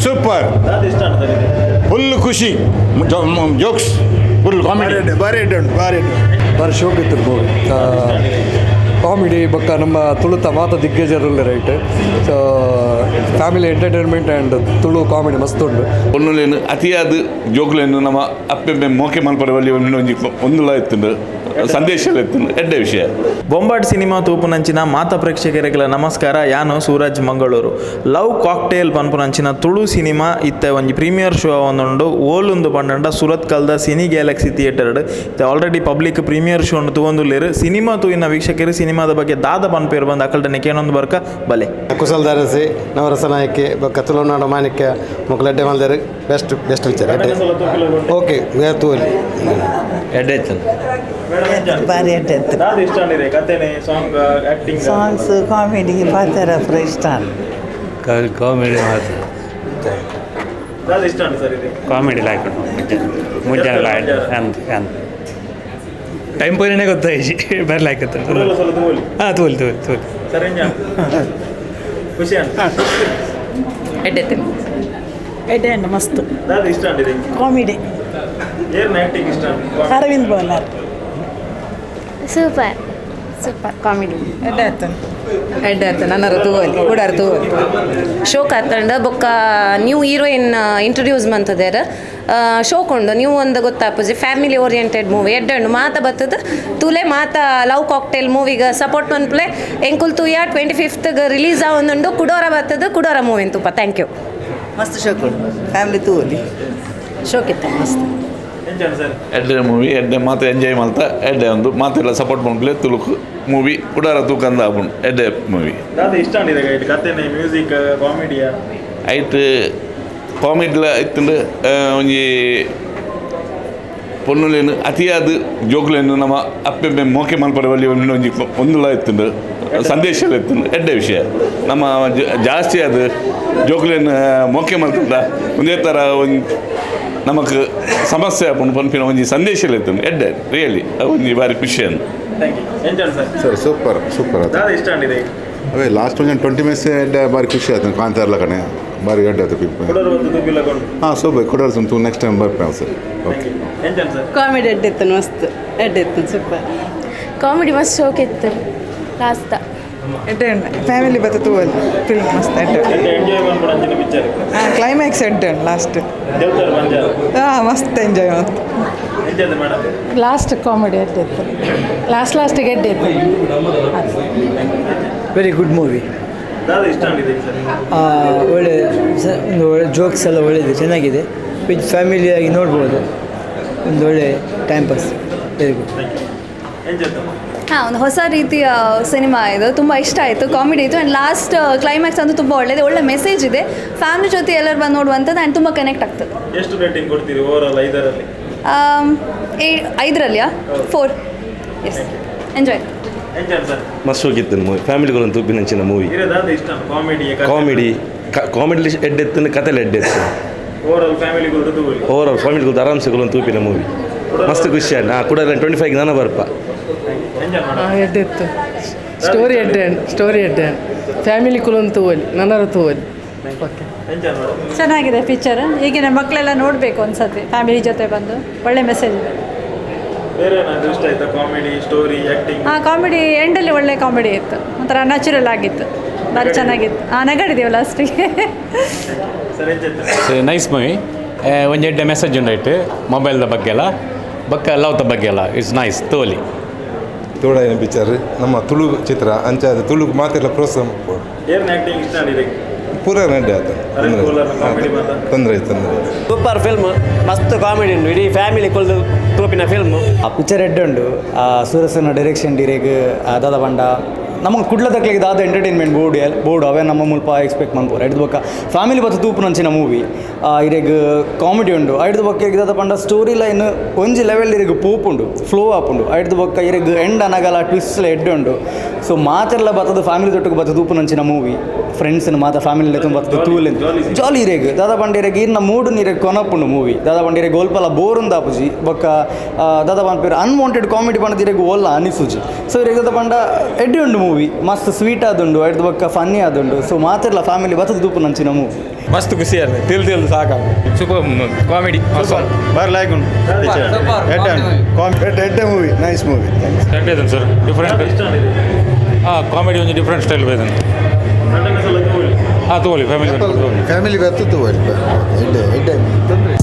Super full ಖುಷಿ jokes full comedy ಬಾರಿ ಎಡ್ಡೆ ಉಂಟು ಬಾರಿ ಎಡ್ಡೆ. ಬಾರಿ ಶೋಕ್ ಇತ್ತು ಮೂವಿ. ಕಾಮಿಡಿ ಬೊಕ್ಕ ನಮ್ಮ ತುಳುತ ಮಾತ ದಿಗ್ಗಜರುಲ್ಲ right. So family entertainment and Tulu comedy ಮಸ್ತ್ ಉಂಡು. ಒನ್ನುಲೇನು ಅತಿಯಾದ ಜೋಕ್ಲೇನು ನಮ್ಮ ಅಪ್ಪೆ ಮೋಕೆ ಮಲ್ಪರೆ ಬಲ್ಲಿ ಒಂಜಿ ಒಂದುಲ ಇತ್ತುಂಡು ಸಂದೇಶ ಇತ್ತುಂಡು ಎಡ್ಡೆ ವಿಷಯ. ಬೊಂಬಾಟ್ ಸಿನಿಮಾ ತೂಪುನಂಚಿನ ಮಾತ ಪ್ರೇಕ್ಷಕರಿಗೆಲ್ಲ ನಮಸ್ಕಾರ. ಯಾನು ಸೂರಜ್ ಮಂಗಳೂರು. ಲವ್ ಕಾಕ್ಟೇಲ್ ಪನ್ಪುನಂಚಿನ ತುಳು ಸಿನಿಮಾ ಇತ್ತೆ ಒಂಜಿ ಪ್ರೀಮಿಯರ್ ಶೋ ಒಂದುಂಡು. ಓಲುಂದು ಪಂಡಂಡ ಸುರತ್ಕಲ್ದ ಸಿನಿ ಗ್ಯಾಲಕ್ಸಿ ಥಿಯೇಟರ್ಡ್. ಇತ್ತೆ ಆಲ್ರೆಡಿ ಪಬ್ಲಿಕ್ ಪ್ರೀಮಿಯರ್ ಶೋ ತೂವೊಂದುಲ್ಲೆರ್. ಸಿನಿಮಾ ತೂಯಿನ ವೀಕ್ಷಕರು ಸಿನಿಮಾದ ಬಗ್ಗೆ ದಾದ ಪನ್ಪೇರು ಬಂದು ಅಕಲ್ಟನೆ ಕೇನೊಂದು ಬರ್ಕ ಬಲೆ. ಕುಶಲದಾರಸಿ ನವರಸ ನಾಯಕಿ ಬೊಕ್ಕ ತುಳುನಾಡು ಮಾಣಿಕ್ಯ ಮೊಕಲೆಡ್ಡೆ ಮಲ್ದೇರು ಬೆಸ್ಟ್ ಬೆಸ್ಟ್ ವಿಚಾರ ಓಕೆ ತೂಲಿ. ಎಡ್ಡೆ ಇತ್ತು. ಬಾರಿ ಎಡ್ಡೆ ಇತ್ತು. ದಾದ ಇಷ್ಟ ಆಂಡ್ ಕತೆನೆ, ಸಾಂಗ್, ಆಕ್ಟಿಂಗ್? ಸಾಂಗ್ಸ್, ಕಾಮಿಡಿ, ಪಾತ್ರ ಪೂರ ಇಷ್ಟ. ಕಾಮಿಡಿ ಮಾತ್ರ. ದಾದ ಇಷ್ಟ ಆಂಡ್ ಸರ್ ಇದು? ಕಾಮಿಡಿ ಲಾಯ್ಕ್ ಉಂಟು ಮುಂಜಾನೆ ಲಾಯ್ಕ್ ಅಂದ್ ಅಂದ್ ಟೈಮ್ ಪೋಯಿನೇ ಗೊತ್ತಾಯ್ತು ಬರ್ಲಾಯ್ತು. ಹಾಂ ತೋಲಿ ತೋಲಿ ತೋಲಿ. ಸರ್ ಎಂಜ ಖುಷಿ ಆಂಡ್? ಎಡ್ಡೆ ಎಡ್ಡೆ ಉಂಟು ಮಸ್ತ್. ದಾದ ಇಷ್ಟ ಆಂಡ್ ಇದೆ? ಕಾಮಿಡಿ. ಏರ್ನ ಆಕ್ಟಿಂಗ್ ಇಷ್ಟ and? Aravind Bolar. Super super comedy. ಎಡ್ಡೆ ಆಯ್ತು. ಎಡ್ಡೆ ಆಯ್ತು. ನನ್ನರ ತೂವಲಿ ಕೂಡಾರ ತೂವಲಿ ಶೋಕ್ ಆತಂಡ. ಬೊಕ್ಕ ನ್ಯೂ ಹೀರೋಯಿನ್ ಇಂಟ್ರೊಡ್ಯೂಸ್ ಮಂತದೇರ್ ಶೋಕ್ ಉಂಡು. ನೀವು ಒಂದು ಗೊತ್ತಾಪುಜಿ ಫ್ಯಾಮಿಲಿ ಓರಿಯೆಂಟೆಡ್ ಮೂವಿ ಎಡ್ಡೆ ಉಂಡು. ಮಾತ ಬತ್ತದ ತೂಲೆ ಮಾತ ಲವ್ ಕಾಕ್ಟೇಲ್ ಮೂವಿಗೆ ಸಪೋರ್ಟ್ ಮನ್ಪ್ಲೆ. ಎಂಕುಲ್ ತೂಯ 25th release ಆವೊಂದುಂಡು. ಕುಡೋರ ಬತ್ತದ ಕುಡೋರ ಮೂವಿ ತುಪ್ಪ. Thank you. ಮಸ್ತ್ ಶೋಕ್ ಉಂಟು ಫ್ಯಾಮಿಲಿ ತೂವಲಿ. ಶೋಕ್ ಇತ್ತು ಮಸ್ತ್. ಎಂಜ ಸರ್? ಎಡ್ಡೆ ಮೂವಿ ಎಡ್ಡೆ ಮಾತು ಎಂಜಾಯ್ ಮಲ್ತ ಎಡ್ಡೆ ಒಂದು ಮಾತೆಲ್ಲ ಸಪೋರ್ಟ್ ಮಲ್ಪಲೆ. ತುಳುಕು ಮೂವಿ ಕುಡಾರ ತೂಕಂದ ಆಪುಂಡು ಎಡ್ಡೆ ಮೂವಿ. ದಾದ ಇಷ್ಟ ಆಂಡ್ ಇದೆ ಕತೆನೆ, ಮ್ಯೂಸಿಕ್, ಕಾಮಿಡಿಯಾ? ಐಟ್ ಕಾಮಿಡಿಲ ಇತ್ತುಂಡು. ಒಂಜಿ ಪೊನ್ನುಲೇನು ಅತಿಯಾದ ಜೋಕ್ಲೇನು ನಮ್ಮ ಅಪ್ಪೆ ಮೋಕೆ ಮಲ್ಪರೆ ಬಲ್ಲಿ ಒಂಜಿ ಒಂದುಲ ಇತ್ತುಂಡು ಸಂದೇಶ ಇತ್ತುಂಡು ಎಡ್ಡೆ ವಿಷಯ. ನಮ್ಮ ಜಾಸ್ತಿ ಅದು ಜೋಕ್ಲೇನು ಮೋಕೆ ಮಲ್ತಂಡ ಒಂದೇ ಥರ ಒಂದು ನಮಕ್ ಸಮಸ್ಯೆ ಆಪುಂಡು ಪನ್ಪಿನ ಒಂಜಿ ಸಂದೇಶ ಇತ್ತುಂಡು ಎಡ್ಡೆ ರಿಯಲಿ ಒಂಜಿ ಬಾರಿ ಖುಷಿ ಅಂದು. Thank you. ಎಂಜ sir? Sir super super ಆಯ್ತು. ದಾದ ಇಷ್ಟ ಆಂಡ್ ಇದೆ? ಅವೇ ಲಾಸ್ಟ್ ಒಂದು 20 ಮಿನಿಟ್ಸ್ ಎಡ್ಡೆ ಬಾರಿ ಖುಷಿ ಆಯ್ತು ಕಾಂತಾರಲ ಕಣೆ ಬಾರಿ ಎಡ್ಡೆ ಆಯ್ತು ಪಿಪ್. ಕುಡೋರ ಬಂದು ತೂಪಿಲ್ಲ ಕೊಂಡು. ಹಾಂ ಸೂಪರ್ ಕೊಡೋರು ಸುಂತು ನೆಕ್ಸ್ಟ್ ಟೈಮ್ ಬರ್ಪೆ ಸರ್ ಓಕೆ. ಎಂಜ ಸರ್? ಕಾಮಿಡಿ ಎಡ್ಡೆ ಇತ್ತು ಮಸ್ತ್ ಎಡ್ಡೆ ಇತ್ತು ಸೂಪರ್ ಕಾಮಿಡಿ ಮಸ್ತ್ ಶೋಕ್ ಇತ್ತು ಲಾಸ್ಟ್. ಎಡ್ಡೆ ಉಂಟು ಫ್ಯಾಮಿಲಿ ಬತ್ತ ತೂವಲಿ ಫಿಲ್ಮ್ ಮಸ್ತ್ ಎಡ್ಡೆ. ಎಡ್ಡೆ ಎಂಜಾಯ್ ಮನ್ಪುನ ಅಂಚಿನ ಪಿಕ್ಚರ್. ಹಾಂ ಕ್ಲೈಮ್ಯಾಕ್ಸ್ ಎಡ್ಡೆ ಉಂಟು ಲಾಸ್ಟ್. ದೇವತಾರ ಮಂಜಾರ. ಹಾಂ ಮಸ್ತ್ ಎಂಜಾಯ್ ಮಸ್ತ್. ಎಂಜ ಮೇಡಮ್? ಲಾಸ್ಟ್ ಕಾಮಿಡಿ ಎಡ್ಡೆ ಇತ್ತು. ಲಾಸ್ಟ್ ಲಾಸ್ಟಿಗೆ ಎಡ್ಡೆ ಇತ್ತು. Very good movie. ದಾದ ಇಷ್ಟ ಆಂಡ್ ಇದೆ ಸರ್? ಒಳ್ಳೆ ಒಂದು ಒಳ್ಳೆ ಜೋಕ್ಸ್ ಎಲ್ಲ ಒಳ್ಳೆಯದು ಚೆನ್ನಾಗಿದೆ. ವಿತ್ ಫ್ಯಾಮಿಲಿಯಾಗಿ ನೋಡ್ಬೋದು. ಒಂದು ಒಳ್ಳೆ ಟೈಮ್ ಪಾಸ್ ವೆರಿ ಗುಡ್. ಎಂಜ? ಹಾಂ, ಒಂದು ಹೊಸ ರೀತಿಯ ಸಿನಿಮಾ ಇದು. ತುಂಬ ಇಷ್ಟ ಆಯಿತು. ಕಾಮಿಡಿ ಇತ್ತು ಆ್ಯಂಡ್ ಲಾಸ್ಟ್ ಕ್ಲೈಮ್ಯಾಕ್ಸ್ ಅಂತೂ ತುಂಬ ಒಳ್ಳೆಯದು. ಒಳ್ಳೆ ಮೆಸೇಜ್ ಇದೆ. ಫ್ಯಾಮಿಲಿ ಜೊತೆ ಎಲ್ಲರೂ ಬಂದು ನೋಡುವಂಥದ್ದು ಆ್ಯಂಡ್ ತುಂಬ ಕನೆಕ್ಟ್ ಆಗ್ತದೆ. ಎಷ್ಟು ರೇಟಿಂಗ್ ಕೊಡ್ತೀರಿ ಓವರ್ ಆಲ್ 5ರಲ್ಲಿ? 5ರಲ್ಲಿಯಾ? 4. Yes enjoy. ಎಂಜ ಸರ್? ಮಸ್ತ್ ಹೋಗಿತ್ತು ಮೂವಿ. ಫ್ಯಾಮಿಲಿಗಳು ತೂಪಿನಂಚಿನ ಮೂವಿ. ಇರೇ ದಾದ ಇಷ್ಟ ಕಾಮಿಡಿ? ಕಾಮಿಡಿ ಕಾಮಿಡಿ ಎಡ್ಡೆ ಇತ್ತು ಕತೆಲೆ ಎಡ್ಡೆ ಇತ್ತು. ಓವರ್ ಆಲ್ ಫ್ಯಾಮಿಲಿ ತೂವಲಿ. ಓವರ್ ಆಲ್ ಫ್ಯಾಮಿಲಿ ಆರಾಮ್ಸೆ ತೂಪಿನ ಮೂವಿ ಮಸ್ತ್ ಖುಷಿ ಆಯ್ತು. ಹಾಂ ಕೂಡ 25 ನಾನು ಬರ್ಪ. ಎಂಜ ಮೇಡಮ್? ಎಡ್ಡೆ ಇತ್ತು ಸ್ಟೋರಿ ಎಡ್ಡೆ ಸ್ಟೋರಿ ಎಡ್ಡೆ. ಫ್ಯಾಮಿಲಿ ಕುಲೊಂದು ತೂವಲಿ ನನ್ನರ ತೂವಲಿ ಓಕೆ. ಎಂಜ ಮೇಡಮ್? ಚೆನ್ನಾಗಿದೆ ಪಿಕ್ಚರ್. ಈಗಿನ ಮಕ್ಕಳೆಲ್ಲ ನೋಡಬೇಕು ಒಂದ್ಸತಿ ಫ್ಯಾಮಿಲಿ ಜೊತೆ ಬಂದು. ಒಳ್ಳೆ ಮೆಸೇಜ್ ಇದೆ. ಬೇರೆ ಏನಾದರೂ ಇಷ್ಟ ಆಯ್ತಾ? Comedy, story, acting? ಆ ಕಾಮಿಡಿ ಎಂಡಲ್ಲಿ ಒಳ್ಳೆ ಕಾಮಿಡಿ ಇತ್ತು. ಒಂಥರ ನ್ಯಾಚುರಲ್ ಆಗಿತ್ತು. ಭಾರಿ ಚೆನ್ನಾಗಿತ್ತು. ಹಾಂ ನಗಡಿದೀವಿ ಲಾಸ್ಟಿಗೆ. ಸರ್ ಎಂಜ? Nice movie. ಒಂಜಿ ಎಡ್ಡೆ ಮೆಸೇಜ್ ಉಂಡೈಟ್ ಮೊಬೈಲ್ದ ಬಗ್ಗೆ ಎಲ್ಲ ಬೊಕ್ಕ ಲವ್ದ ಬಗ್ಗೆ ಎಲ್ಲ. It's nice ತೋಲಿ. ತೋಡಾಯಿನ ಪಿಕ್ಚರ್ ನಮ್ಮ ತುಳು ಚಿತ್ರ ಅಂಚಾದ ತುಳು ಮಾತೆಲ್ಲ ಪ್ರೋತ್ಸಾಹ ಮಲ್ಪೊಡು. ಏರ್ನ ಆಕ್ಟಿಂಗ್ ಇಷ್ಟ ಆಂಡ್ ಇದೆ? ಪೂರ ಎಡ್ಡೆ ಆಯ್ತು. ಅರವಿಂದ್ ಬೋಲಾರ್ನ ಕಾಮಿಡಿ ಮಾತ ತೊಂದರೆ ತೊಂದರೆ. ಸೂಪರ್ ಫಿಲ್ಮ್ ಮಸ್ತ್ ಕಾಮಿಡಿ ಉಂಟು. ಇಡೀ ಫ್ಯಾಮಿಲಿ ಕೊಲ್ದು ತೂಪಿನ ಫಿಲ್ಮ್. ಆ ಪಿಕ್ಚರ್ ಎಡ್ಡೆ ಉಂಡು. ಆ ಸೂರಸನ ಡೈರೆಕ್ಷನ್ ಡಿರೇಗ್ ದಾದ ಪಂಡ ನಮಗೆ ಕುಡ್ಲದಕ್ಲಿಗೆ ದಾದ ಎಂಟರ್ಟೈನ್ಮೆಂಟ್ ಬೋರ್ಡ್ ಬೋರ್ಡ್ ಅವೇ ನಮ್ಮ ಮುಲ್ಪ ಎಕ್ಸ್ಪೆಕ್ಟ್ ಮನ್ಪೋರು. ಐಡ್ದು ಬೊಕ್ಕ ಫ್ಯಾಮಿಲಿ ಬತ್ತ ತೂಪುನಂಚಿನ ಮೂವಿ. ಇರೆಗ್ ಕಾಮಿಡಿ ಉಂಡು. ಐಡ್ದು ಬೊಕ್ಕ ಇರೆಗ್ ದಾದ ಪಂಡ ಸ್ಟೋರಿ ಲೈನ್ ಒಂಜಿ ಲೆವೆಲ್ ಇರೆಗ್ ಪೋಪುಂಡು ಫ್ಲೋ ಆಪುಂಡು. ಐಡ್ದು ಬೊಕ್ಕ ಇರೆಗ್ ಎಂಡ್ ಅನಗಲ ಟ್ವಿಸ್ಟ್ ಎಡ್ಡೆ ಉಂಡು. ಸೊ ಮಾತೆಲ್ಲ ಬತ್ತದ ಫ್ಯಾಮಿಲಿ ತೊಟ್ಟುಗು ಬತ್ತ ತೂಪುನಂಚಿನ ಮೂವಿ. ಫ್ರೆಂಡ್ಸ್ನ ಮಾತ ಫ್ಯಾಮಿಲಿ ಲೆತ್ತೊಂದು ಬರ್ತದೆ ತೂಲೆ. ಜಾಲಿ ಇರೆಗ್ ದಾದಾ ಪಂಡ ಇರೆಗ್ ಇರ್ನ ಮೂಡು ನೀರೆಗ್ ಕೊನಪುಂಡು ಮೂವಿ. ದಾದಾ ಪಂಡ ಇರೆಗ್ ಒಲ್ಪಲ ಬೋರ್ ಉಂದಾಪುಜಿ. ಬೊಕ್ಕ ದಾದಾ ಪನ್ಪೆರ್, ಅನ್ವಾಂಟೆಡ್ ಕಾಮಿಡಿ ಪಂಡ ಇರೆಗ್ ಓಲ್ಲ ಅನಿಸುಜಿ. ಸೊ ಇರೆಗ್ ದಾದ ಪಂಡ ಎಡ್ಡೆ ಉಂಡು ಮೂವಿ, ಮಸ್ತ್ ಸ್ವೀಟ್ ಆದುಂಡು, ಐಡ್ದ್ ಬೊಕ್ಕ ಫನ್ನಿ ಆದುಂಡು. ಸೊ ಮಾತೆರ್ಲ ಫ್ಯಾಮಿಲಿ ಬತ್ತದ ತೂಪುನಂಚಿನ ಮೂವಿ. ಮಸ್ತ್ ಖುಷಿ ಅಲ್ಲ, ತಿಲ್ ತಿಲ್ ಸಾಕ. Super comedy. ಬಾರಿ ಲಾಯ್ಕ್ ಉಂಡು. ಎಡ್ಡೆ ಎಡ್ಡೆ ಮೂವಿ, ನೈಸ್ ಮೂವಿ. ಎಡ್ಡೆ ಸರ್, ಡಿಫರೆಂಟ್. ಹಾಂ, ಕಾಮಿಡಿ ಒಂಜಿ ಡಿಫರೆಂಟ್ ಸ್ಟೈಲ್ ಬೈದನ್. ಹಾಂ, ತಗೋಳಿ, ಫ್ಯಾಮಿಲಿ. ಫ್ಯಾಮಿಲಿ ಬರ್ತದೆ, ಎಡ್ಡೆ ಎಡ್ಡೆ ತೊಂದರೆ.